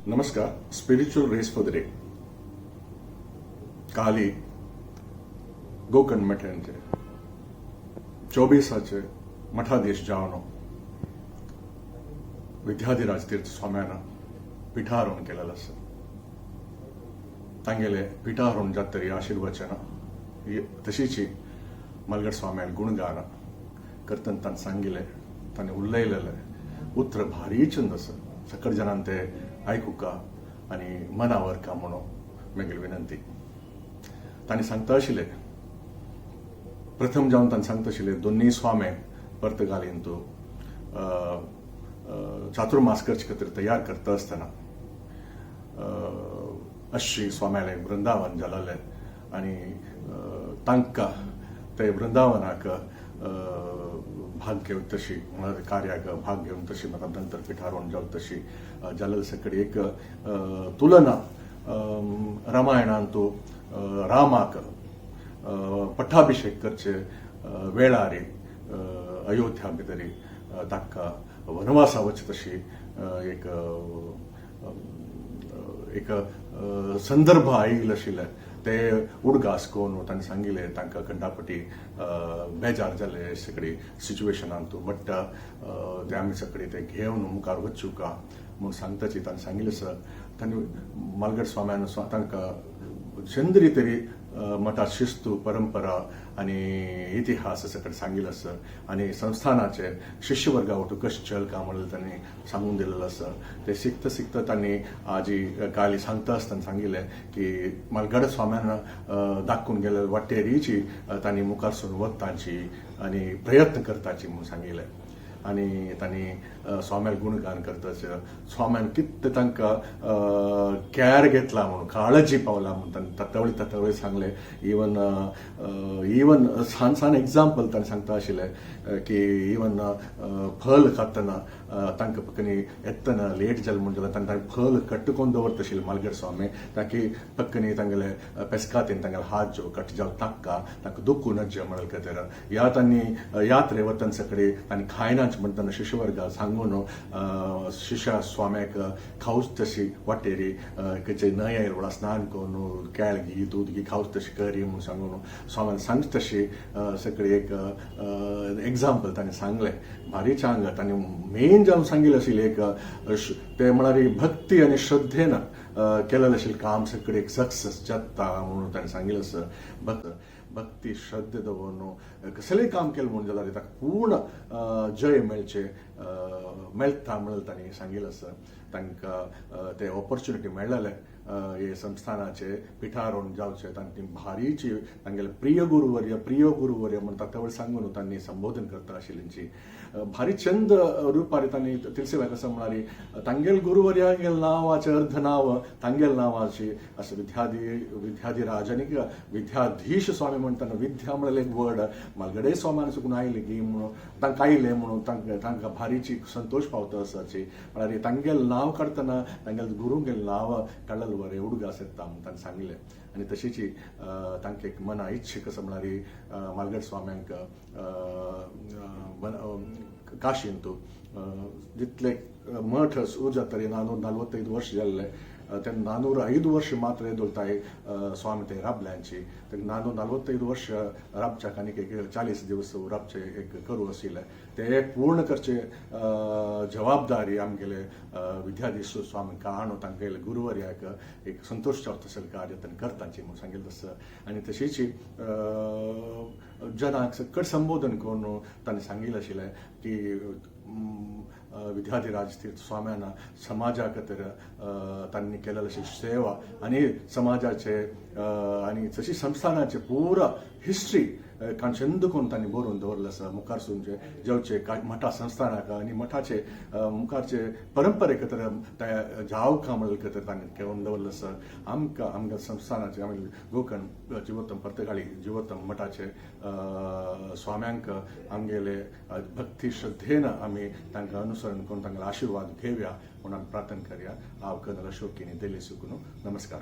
नमस्कार. Spiritual rays for the day. काली गोकर्ण मठांचे 24आचे मठाधीश जावन विद्याधिराज तीर्थ स्वाम्यान पिठारोहण केलेलं आसा. तांगेले पिठारोहण जातरी आशीर्वचन तशीची मलगड स्वाम्यान गुणगान करतना ताणें सांगिल्लें, ताणें उलयलेलें उतर भारी चंद आसा. सकट जणान ते आयकुका आनी मनावर का म्हणून मागीर विनंती. तांणी सांगता आशिल्ले, प्रथम जावन तांणी सांगता आशिल्ले, दोनूय स्वामे पर्तगालीन तूं चातुर्मास करचे खातीर तयार करता आसतना अशी स्वाम्याले वृंदावन जालेलें आनी तांकां ते वृंदावनाक भाग घेवन तशी म्हळ्यार कार्याक भाग घेवन तशी म्हाका नंतर पिठारोवन जावन तशी जालेले सकडी एक तुलना रामायणांतू रामाक पट्टाभिषेक करचे वेळार अयोध्या भितरी ताका वनवासा वच तशी एक एक संदर्भ आयिल्लो आशिल्ले. ते उडगास करून तांणी सांगिल्लें, तांकां कंडापटी बेजार जाले सगळी सिच्युएशनान तूं, बट ते आमी सगळी ते घेवन मुखार वचुका म्हूण सांगताची तांणी सांगिल्लें. सर, तांणी मालगड स्वाम्यान तांकां चंद्री तरी मठात शिस्तू, परंपरा आनी इतिहास सगळें सांगिल्लें आसा आनी संस्थानाचे शिष्यवर्गा वटू कशें चल का म्हणून तांणी सांगून दिलेलें आसा. ते शिकता शिकता तांणी आजी काली सांगता आसतना सांगिल्लें की मालगड स्वाम्यान दाखोवन गेल्ले वाटेरीची तांणी मुखार सरून वताची आनी प्रयत्न करताची म्हूण सांगिल्लें. आनी तांणी स्वाम्याल गुणगान करताच स्वाम्यान कितें तांकां कॅर घेतला म्हणून, काळजी पावला म्हणून तांणी तत्वळी तत्वळी सांगलें. इवन इवन सान सान एग्जाम्पल तांणी सांगता आशिल्लें की इवन फल खातना तांकां पक्कनी येतना लेट जालें म्हूण जाल्यार तांकां फल कट्ट करून दवरता आशिल्लें मालगड स्वामी, ताकी पक्कनी तांगेले पेस्कातीन तांगेले हात जो कट जावन तांकां तांकां दुखू नज्जे म्हणून खातीर. ह्या तांणी यात्रे वतना सगळी तांणी खायनाच म्हणटना शिष्यवर्गा सांगून शिष्य स्वाम्याक खावच तशी वाटेरी खंयचे न्हंय वळा स्नान करून केळ घी, दूद घी खावच तशी करी म्हूण सांगून स्वाम्यान सांगच तशी सगळी एक एग्जाम्पल तांणी सांगलें. भारी चांग तांणी मेन जावन सांगिल्लें आशिल्लें एक ते म्हळ्यार भक्ती आनी श्रद्धेन केलेलें आशिल्लें काम सगळें एक सक्सेस जाता म्हणून ताणें सांगिल्लें आसा. भक्ती श्रद्धे दवरून कसलेंय काम केलें म्हणून जाल्यार ताका पूर्ण जय मेळचें मेळटा म्हणून तांणी सांगिल्लें आसा. तांकां ते ऑपॉर्च्युनिटी मेळ्ळेले हे संस्थानाचे पिठारोवन जावचे. तांणी भारीची तांगेले प्रिय गुरुवर्य, प्रिय गुरुवर्य म्हणटा त्या सांगून तांणी संबोधन करता आशिल्ली. भारी चंद रुपारी तांणी तिळसेव्या कसं म्हळ्यार तांगेल गुरुवर्यागेल नांवाचें अर्ध नांव तांगेल नांवाची असं विद्याधिराज आनी विद्याधीश स्वामी म्हणटाना विद्या म्हणल्यार एक वर्ड मालगडे स्वामान चुकून आयले की म्हणून तांकां आयलें म्हणून तांकां तांकां भारीची संतोश पावता आसाची. म्हळ्यार तांगेल नांव काडटना तांगेल गुरुगेल नांव काडलें बरें उडगास येता म्हणून तांणी सांगलें. आनी तशीची तांकां एक मना इच्छा कसं म्हळ्यार मालगड स्वाम्यांक काशींतू जितले मठ सुरू जातरी 445 वर्ष जाल्ले, ते 405 वर्ष मात्र एदोळताय स्वामी ते राबल्यांची. ते 445 वर्ष राबच्याक आनी एक 40 दिवस राबचे एक करू आशिल्ले. ते पूर्ण करचे जबाबदारी आमगेले विद्याधीश स्वामी काणू तांगेले गुरुवर्याक एक संतोष जावता तसलें कार्य तांणी करताची म्हणून सांगिल्लें तसं. आनी तशीच जनाक सकट संबोधन करून तांणी सांगिल्लें आशिल्लें की विद्याधिराज तीर्थ स्वाम्यान समाजा खातीर तांणी केलेली अशी सेवा आनी समाजाचे आनी तशी संस्थानाचे पुरा हिस्ट्री काणचंद करून तांणी बरोवन दवरलें आसा. मुखार सून जेवचे मठा संस्थानाक आनी मठाचे मुखारचे परंपरे खातीर ते जावका म्हणले खातीर तांणी केळोवन दवरलें आसा. आमकां आमच्या संस्थानाचे, आमी गोकर्ण जिवोत्तम पर्तगाळी जिवोत्तम मठाचे स्वाम्यांक आमगेले भक्ती श्रद्धेन आमी तांकां अनुसरण करून तांकां आशिर्वाद घेवया म्हणून आमी प्रार्थना करया. हांव कर्नल अशोक केणी, दिल्ली सुकून. नमस्कार.